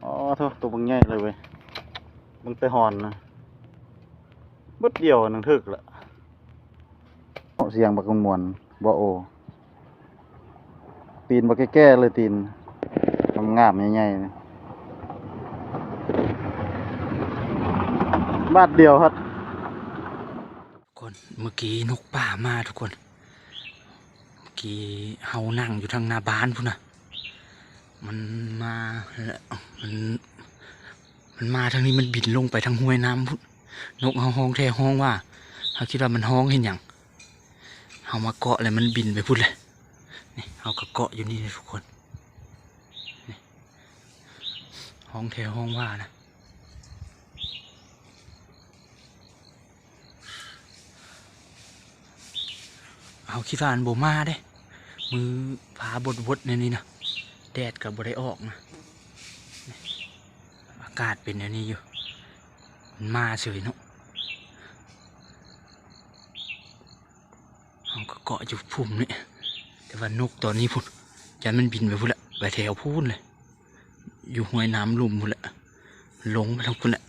ອໍ ໂທ້ ໂຕບັກໃຫຍ່ເລີຍເວີຍ ເບິ່ງແຕ່ຮອນນະ ເບິດດຽວໜຶ່ງຖືກລະ. ເສຍງບັກມ່ວນໆ ບໍ່ໂອ ຕີນບັກແກ່ໆເລີຍ ຕີນງາມໆ ໃຫຍ່ໆ ບາດດຽວຮອດ. ຄົນ ເມື່ອກີ້ນົກປ່າມາທຸກຄົນ ເມື່ອກີ້ເຮົານັ່ງຢູ່ທາງໜ້າບ້ານພຸ້ນນະ ມັນມາແລ້ວ ມັນ ມັນມາທາງນີ້ ມັນບິນລົງໄປທາງຫ້ວຍນ້ຳພຸ້ນ. ນົກເຮົາຮ້ອງແທ້ຮ້ອງວ່າ ເຮົາຄິດວ່າມັນຮ້ອງເຮັດຫຍັງ ເຮົາມາເກາະແລ້ວມັນບິນໄປພຸ້ນແຫຼະ. ນີ້ ເຮົາກໍເກາະຢູ່ນີ້ທຸກຄົນ ນີ້ ຮ້ອງແທ້ຮ້ອງວ່ານະ. ເຮົາຄິດວ່າມັນບໍ່ມາເດ້ ມື້ຟ້າບົດໆ ແນວນີ້ນະ ແດດກໍບໍ່ໄດ້ອອກນະ ອາກາດເປັນແນວນີ້ຢູ່ ມັນມາເສີຍເນາະ. ເຮົາກໍເກາະຢູ່ພຸ້ນນີ້ ແຕ່ວ່ານົກຕອນນີ້ພຸ້ນ ຢ້ານມັນບິນໄປພຸ້ນແຫຼະ ໄປແຖວພຸ້ນເລີຍ ຢູ່ຫ້ວຍນ້ຳລຸ່ມພຸ້ນແຫຼະ ລົງໄປທາງພຸ້ນແຫຼະ.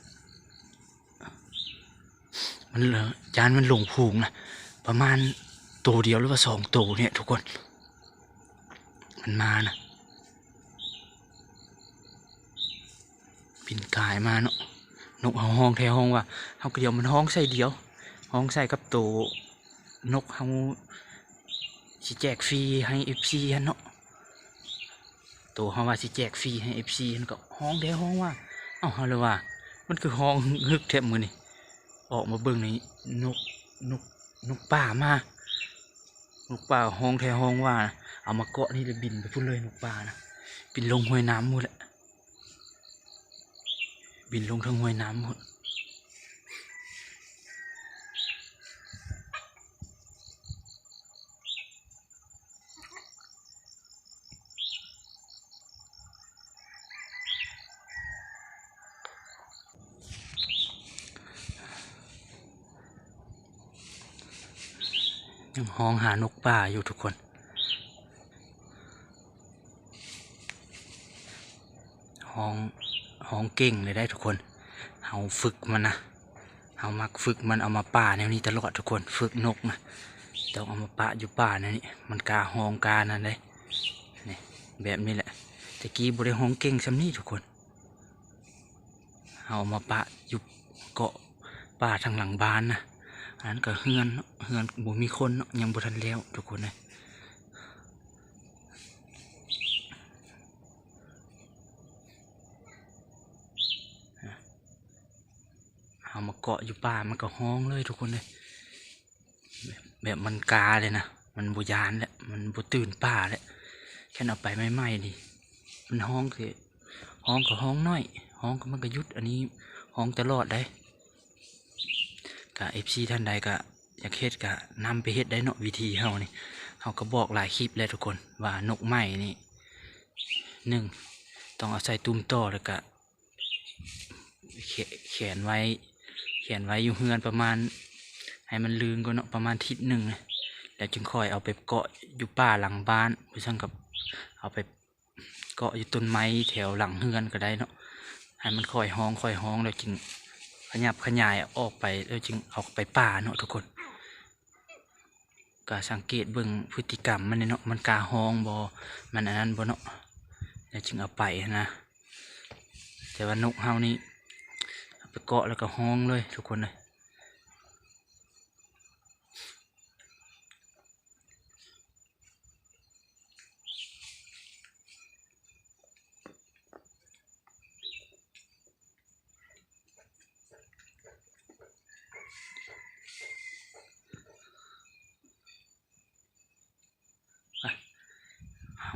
ມັນ ຢ້ານມັນຫຼົງຝູງນະ ປະມານໂຕດຽວ ຫຼືວ່າສອງໂຕນີ້ທຸກຄົນ ມັນມານະ ບິນກາຍມາເນາະ. ນົກເຮົາຮ້ອງແທ້ຮ້ອງວ່າ ເຮົາກໍດຽວມັນຮ້ອງໃສ່ດຽວ ຮ້ອງໃສ່ກັບໂຕນົກເຮົາຊິແຈກຟຣີໃຫ້ເອັຟຊີຫັ້ນເນາະ. ໂຕເຮົາວ່າຊິແຈກຟຣີໃຫ້ເອັຟຊີຫັ້ນກໍຮ້ອງແທ້ຮ້ອງວ່າ ເອົ້າ ເຮົາເລີຍວ່າ ມັນຄືຮ້ອງຮຶກແທ້ມື້ນີ້. ອອກມາເບິ່ງນີ້ ນົກ ນົກ ນົກປ່າມາ ນົກປ່າຮ້ອງແທ້ຮ້ອງວ່າ ເອົາມາເກາະນີ້ແລ້ວບິນໄປພຸ້ນເລີຍ ນົກປ່ານະ ບິນລົງຫ້ວຍນ້ຳພຸ້ນແຫຼະ ບິນລົງເທິງຫ້ວຍນ້ຳພຸ້ນ. ຍັງຮ້ອງຫານົກປ່າຢູ່ທຸກຄົນ ຮ້ອງ ຮ້ອງເກັ່ງເລີຍໄດ໋ທຸກຄົນ. ເຮົາຝຶກມັນນະ ເຮົາມັກຝຶກມັນ ເອົາມາປະແນວນີ້ຕະຫຼອດທຸກຄົນ ຝຶກນົກນະ ຕ້ອງເອົາມາປະຢູ່ປ່າແນວນີ້ ມັນກາຮ້ອງການັ້ນເດ້. ນີ້ ແບບນີ້ແຫຼະ ແຕ່ກີ້ບໍ່ໄດ້ຮ້ອງເກັ່ງສ່ຳນີ້ທຸກຄົນ. ເຮົາເອົາມາປະຢູ່ເກາະປ່າທາງຫຼັງບ້ານນະ ອັນນັ້ນກໍເຮືອນເນາະ ເຮືອນບໍ່ມີຄົນເນາະ ຍັງບໍ່ທັນແລ້ວທຸກຄົນເອີຍ. ເຮົາມາເກາະຢູ່ປ່າ ມັນກໍຮ້ອງເລີຍທຸກຄົນເອີຍ ແບບມັນກາເລີຍນະ ມັນບໍ່ຢ້ານແຫຼະ ມັນບໍ່ຕື່ນປ່າແຫຼະ. ຄັນເອົາໄປໃໝ່ໆນີ້ ມັນຮ້ອງຄື ຮ້ອງກໍຮ້ອງໜ້ອຍ ຮ້ອງກໍມັນກໍຢຸດ ອັນນີ້ຮ້ອງຕະຫຼອດໄດ໋. ກະເອັຟຊີທ່ານໃດກະຢາກເຮັດກະນຳໄປເຮັດໄດ້ເນາະ ວິທີເຮົານີ້ ເຮົາກໍບອກຫຼາຍຄລິບແລ້ວທຸກຄົນ ວ່ານົກໄມ້ນີ້ ໜຶ່ງ ຕ້ອງເອົາໃສ່ຕຸ່ມຕໍ່ ແລ້ວກະ ແຂ- ແຂວນໄວ້ ແຂວນໄວ້ຢູ່ເຮືອນປະມານ ໃຫ້ມັນລຶງກ່ອນເນາະ ປະມານທິດໜຶ່ງ ແລ້ວຈຶ່ງຄ່ອຍເອົາໄປເກາະຢູ່ປ່າຫຼັງບ້ານ ບໍ່ຊັ້ນກໍເອົາໄປເກາະຢູ່ຕົ້ນໄມ້ແຖວຫຼັງເຮືອນກໍໄດ້ເນາະ ໃຫ້ມັນຄ່ອຍຮ້ອງ ຄ່ອຍຮ້ອງ ແລ້ວຈຶ່ງຂະຫຍັບຂະຫຍາຍອອກໄປ ແລ້ວຈຶ່ງເອົາໄປປ່າເນາະທຸກຄົນ. ກະສັງເກດເບິ່ງພຶດຕິກຳມັນແດ່ເນາະ ມັນກ້າຮ້ອງບໍ່ ມັນອັນນັ້ນບໍ່ເນາະ ແລ້ວຈຶ່ງເອົາໄປຫັ້ນນະ. ແຕ່ວ່ານົກເຮົານີ້ ເອົາໄປເກາະແລ້ວກໍຮ້ອງເລີຍທຸກຄົນເອີຍ.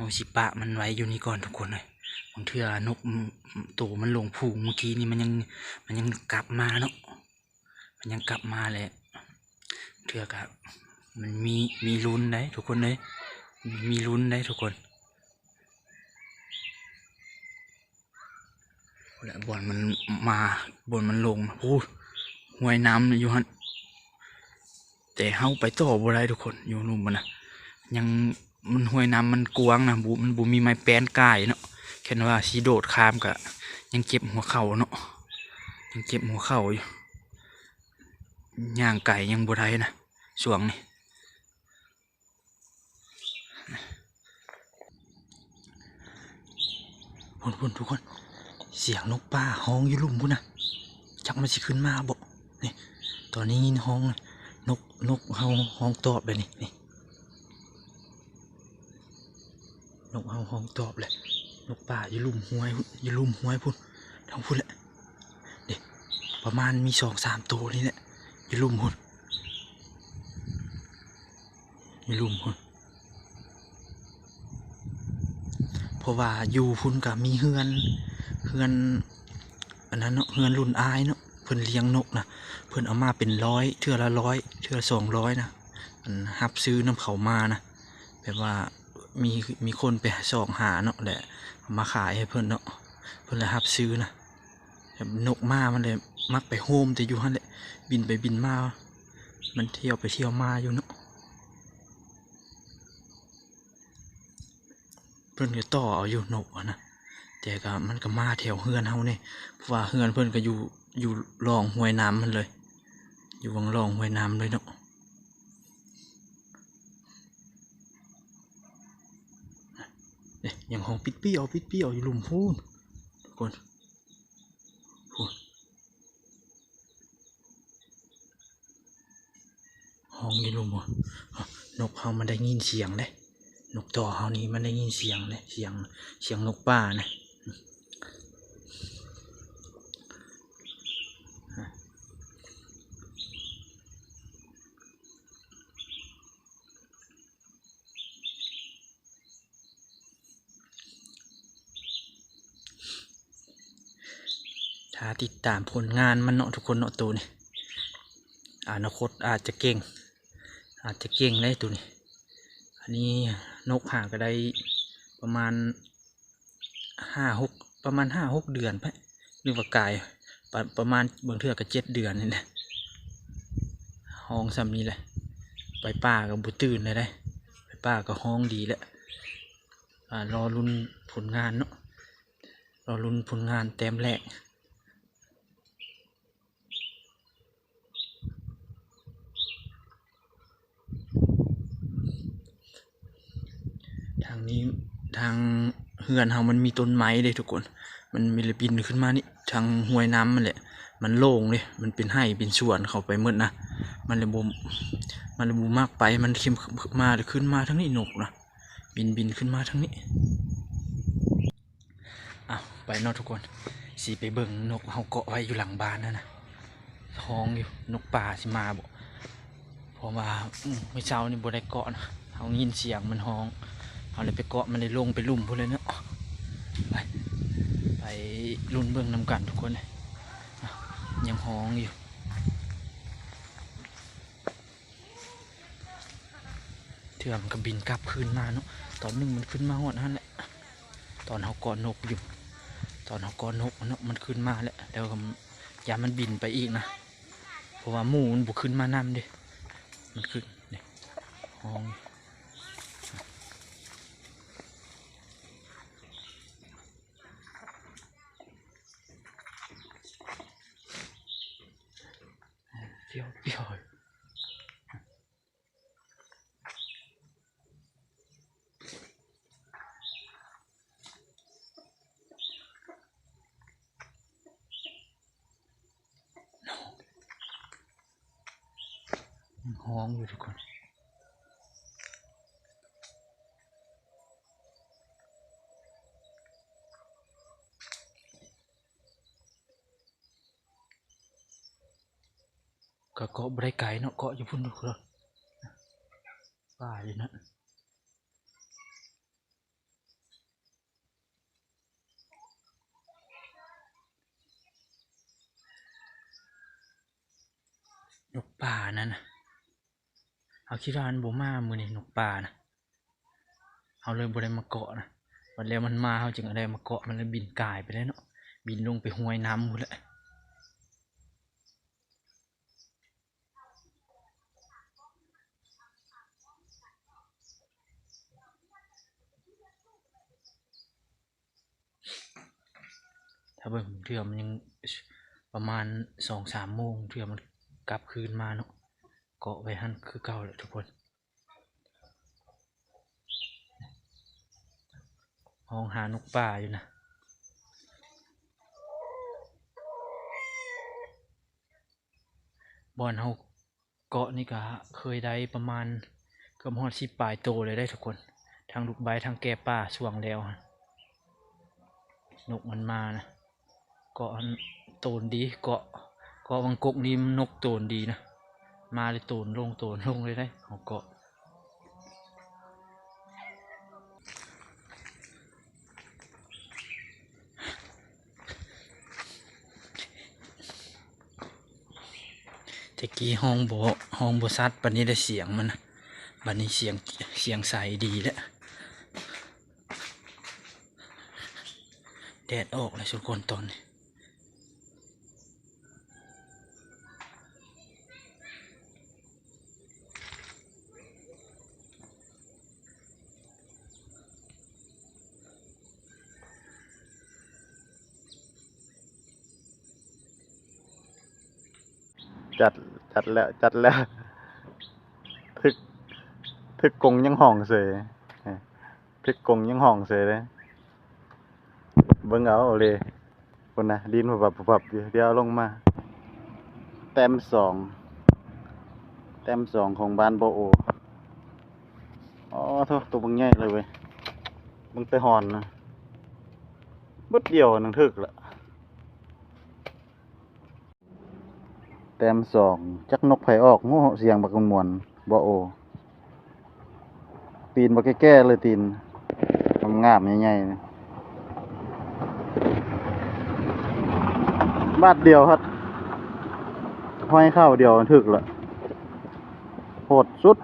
ເຮົາຊິປະມັນໄວ້ຢູ່ນີ້ກ່ອນທຸກຄົນເອີຍ ບາງເທື່ອນົກ ໂຕມັນຫຼົງຝູງເມື່ອກີ້ນີ້ ມັນຍັງ ມັນຍັງກັບມາເນາະ ມັນຍັງກັບມາແຫຼະ ເທື່ອກະ ມັນມີ ມີລຸ້ນໄດ໋ທຸກຄົນເອີຍ ມີລຸ້ນໄດ໋ທຸກຄົນ. ພຸ້ນແຫຼະ ບ່ອນມັນມາ ບ່ອນມັນລົງ ໂອ້ ຫ້ວຍນ້ຳຢູ່ຫັ້ນ ແຕ່ເຮົາໄປຕໍ່ບໍ່ໄດ້ທຸກຄົນ ຢູ່ລຸ່ມມັນນະ ຍັງ ມັນ ຫ້ວຍນ້ຳມັນກວ້າງນະ ບໍ່ ມັນບໍ່ມີໄມ້ແປ້ນກາຍເນາະ ຄັນວ່າຊິໂດດຂ້າມກະ ຍັງເຈັບຫົວເຂົ່າເນາະ ຍັງເຈັບຫົວເຂົ່າຢູ່ ຍ່າງໄກຍັງບໍ່ໄດ້ນະ ຊ່ວງນີ້. ພຸ້ນໆ ທຸກຄົນ ສຽງນົກປ່າຮ້ອງຢູ່ລຸ່ມພຸ້ນນະ ຈັກມັນຊິຂຶ້ນມາບໍ່. ນີ້ ຕອນນີ້ຍິນຮ້ອງ ນົກ ນົກເຮົາຮ້ອງຕອບແລ້ວນີ້ ນີ້ ນົກເຮົາຮ້ອງຕອບແລ້ວ. ນົກປ່າຢູ່ລຸ່ມຫ້ວຍພຸ້ນ ຢູ່ລຸ່ມຫ້ວຍພຸ້ນ ທາງພຸ້ນແຫຼະ. ເດ້ ປະມານມີສອງສາມໂຕນີ້ແຫຼະ ຢູ່ລຸ່ມພຸ້ນ ຢູ່ລຸ່ມພຸ້ນ. ເພາະວ່າຢູ່ພຸ້ນກະມີເຮືອນ ເຮືອນອັນນັ້ນເນາະ ເຮືອນລຸ້ນອ້າຍເນາະ ເພິ່ນລ້ຽງນົກນະ ເພິ່ນເອົາມາເປັນຮ້ອຍ ເທື່ອລະຮ້ອຍ ເທື່ອສອງຮ້ອຍນະ ອັນຮັບຊື້ນຳເຂົາມານະ ແບບວ່າມີ ມີຄົນໄປຊອກຫາເນາະ ແລະເອົາມາຂາຍໃຫ້ເພິ່ນເນາະ ເພິ່ນລະຮັບຊື້ນະ. ແບບນົກມາມັນເລີຍມັກໄປໂຮມແຕ່ຢູ່ຫັ້ນແຫຼະ ບິນໄປບິນມາ ມັນທ່ຽວໄປທ່ຽວມາຢູ່ເນາະ. ເພິ່ນກໍຕໍ່ເອົາຢູ່ນົກຫັ້ນນະ ແຕ່ກໍມັນກໍມາແຖວເຮືອນເຮົານີ້ ເພາະວ່າເຮືອນເພິ່ນກໍຢູ່ ຢູ່ລ່ອງຫ້ວຍນ້ຳຫັ້ນເລີຍ ຢູ່ຫວ່າງລ່ອງຫ້ວຍນ້ຳເລີຍເນາະ. ເດ້ ຍັງຮ້ອງປິດປີ້ເອົາ ປິດປີ້ເອົາຢູ່ລຸ່ມພຸ້ນ ທຸກຄົນ ພຸ້ນ ຮ້ອງຢູ່ລຸ່ມ. ນົກເຮົາມັນໄດ້ຍິນສຽງເດ້ ນົກຕໍ່ເຮົານີ້ມັນໄດ້ຍິນສຽງເດ້ ສຽງ ສຽງນົກປ່ານະ. ຖ້າຕິດຕາມຜົນງານມັນເນາະ ທຸກຄົນເນາະ ໂຕນີ້ ອະນາຄົດອາດຈະເກັ່ງ ອາດຈະເກັ່ງເດ້ໂຕນີ້. ອັນນີ້ນົກຫາກໍໄດ້ປະມານ ຫ້າຫົກ ປະມານຫ້າຫົກເດືອນໄປ ຫຼືວ່າກາຍ ປະ ປະມານບາງເທື່ອກໍເຈັດເດືອນນີ້ແຫຼະ ຮ້ອງສ່ຳນີ້ແຫຼະ. ໄປປ່າກໍບໍ່ຕື່ນແລ້ວເດ້ ໄປປ່າກໍຮ້ອງດີແລ້ວ. ອາ ລໍລຸ້ນຜົນງານເນາະ ລໍລຸ້ນຜົນງານແຕ້ມແລກ. ທາງນີ້ ທາງເຮືອນເຮົາມັນມີຕົ້ນໄມ້ເດ້ທຸກຄົນ ມັນມີລະບິນຂຶ້ນມານີ້ ທາງຫ້ວຍນ້ຳຫັ້ນແຫຼະ ມັນໂລ່ງເດ້ ມັນເປັນໄຮ່ເປັນສວນເຂົ້າໄປໝົດນະ ມັນເລີຍບໍ່ ມັນເລີຍບໍ່ມັກໄປ ມັນເຂັ້ມ ມາ ຂຶ້ນມາທາງນີ້ ນົກນະ ບິນ ບິນຂຶ້ນມາທາງນີ້. ເອົາ ໄປເນາະທຸກຄົນ ຊິໄປເບິ່ງນົກເຮົາເກາະໄວ້ຢູ່ຫຼັງບ້ານຫັ້ນນະ ຮ້ອງຢູ່ ນົກປ່າຊິມາບໍ່ ເພາະວ່າ ອືມ ມື້ເຊົ້ານີ້ບໍ່ໄດ້ເກາະນະ ເຮົາຍິນສຽງມັນຮ້ອງ ເຮົາເລີຍໄປເກາະ ມັນໄດ້ລົງໄປລຸ່ມພຸ້ນເລີຍເນາະ. ໄປ ໄປລຸ້ນເບິ່ງນຳກັນທຸກຄົນ ຍັງຮ້ອງຢູ່. ເທື່ອມັນກໍບິນກັບຄືນມາເນາະ ຕອນໜຶ່ງມັນຂຶ້ນມາຮອດຫັ້ນແຫຼະ ຕອນເຮົາເກາະນົກຢູ່ ຕອນເຮົາເກາະນົກເນາະ ມັນຂຶ້ນມາແຫຼະ ແລ້ວກໍຢ້ານມັນບິນໄປອີກນະ ເພາະວ່າໝູ່ມັນບໍ່ຂຶ້ນມານຳເດ້ ມັນຂຶ້ນ ນີ້ ຮ້ອງ. ມັນຮ້ອງຢູ່ທຸກຄົນ. ກໍເກາະບໍ່ໄດ້ໄກເນາະ ເກາະຢູ່ພຸ້ນເນາະ ປ່າຢູ່ນັ້ນ ນົກປ່ານັ້ນນະ ເຮົາຄິດວ່າມັນບໍ່ມາມື້ນີ້ ນົກປ່ານະ. ເຮົາເລີຍບໍ່ໄດ້ມາເກາະນະ ບັດແລ້ວມັນມາ ເຮົາຈຶ່ງໄດ້ມາເກາະ ມັນເລີຍບິນກາຍໄປແລ້ວເນາະ ບິນລົງໄປຫ້ວຍນ້ຳພຸ້ນແຫຼະ. ຖ້ ເບິ່ງ ເທື່ອມັນຍັງປະມານສອງສາມໂມງ ເທື່ອມັນກັບຄືນມາເນາະ. ເກາະໄວ້ຫັ້ນຄືເກົ່າແຫຼະທຸກຄົນ. ຮ້ອງຫານົກປ່າຢູ່ນະ. ບ່ອນເຮົາເກາະນີ້ກະເຄີຍໄດ້ປະມານເກືອບຮອດສິບປາຍໂຕເລີຍເດ້ທຸກຄົນ. ທັງລູກໄບ ທັງແກະປ່າຊ່ວງແລ້ວຫັ້ນ ນົກມັນມານະ. ເກາະອັນໂຕນດີ ເກາະ ເກາະວັງກົກນີ້ນົກໂຕນດີນະ. ມາເລີຍໂຕນລົງ ໂຕນລົງເລີຍເດ້ ເຮົາເກາະ. ແຕ່ກີ້ຮ້ອງບໍ່ ຮ້ອງບໍ່ຊັດປານນີ້ເດ້ສຽງມັນນະ. ບັດນີ້ສຽງ ສຽງໃສດີແລ້ວ. ແດດອອກແລ້ວທຸກຄົນຕອນນີ້. ຈັດ ຈັດແລ້ວ ຈັດແລ້ວ. ຖືກ ຖືກກົງຍັງຮ້ອງເສີຍ ຖືກກົງຍັງຮ້ອງເສີຍເດ້. ເບິ່ງເອົາເລີຍ ພຸ້ນນະ ດິນປຸບປັບ ປຸບປັບຢູ່. ດຽວເອົາລົງມາ ແຕ້ມສອງ ແຕ້ມສອງຂອງບ້ານບໍ່ໂອ. ອໍ ໂທ້ ໂຕບັກໃຫຍ່ເລີຍເວີຍ. ເບິ່ງແຕ່ຮ່ອນນະ ບຶດດຽວໜຶ່ງຖືກລະ. ແຕ້ມສອງ ຈັກນົກໃຜອອກ ໂອ້ ສຽງບັກມ່ວນໆ ບໍ່ໂອ. ຕີນບັກແກ່ໆເລີຍ ຕີນງາມໆ ໃຫຍ່ໆ ບາດດຽວ ຮອດຫ້ອຍເຂົ້າດຽວ ຖືກລະ ໂຫດສຸດ.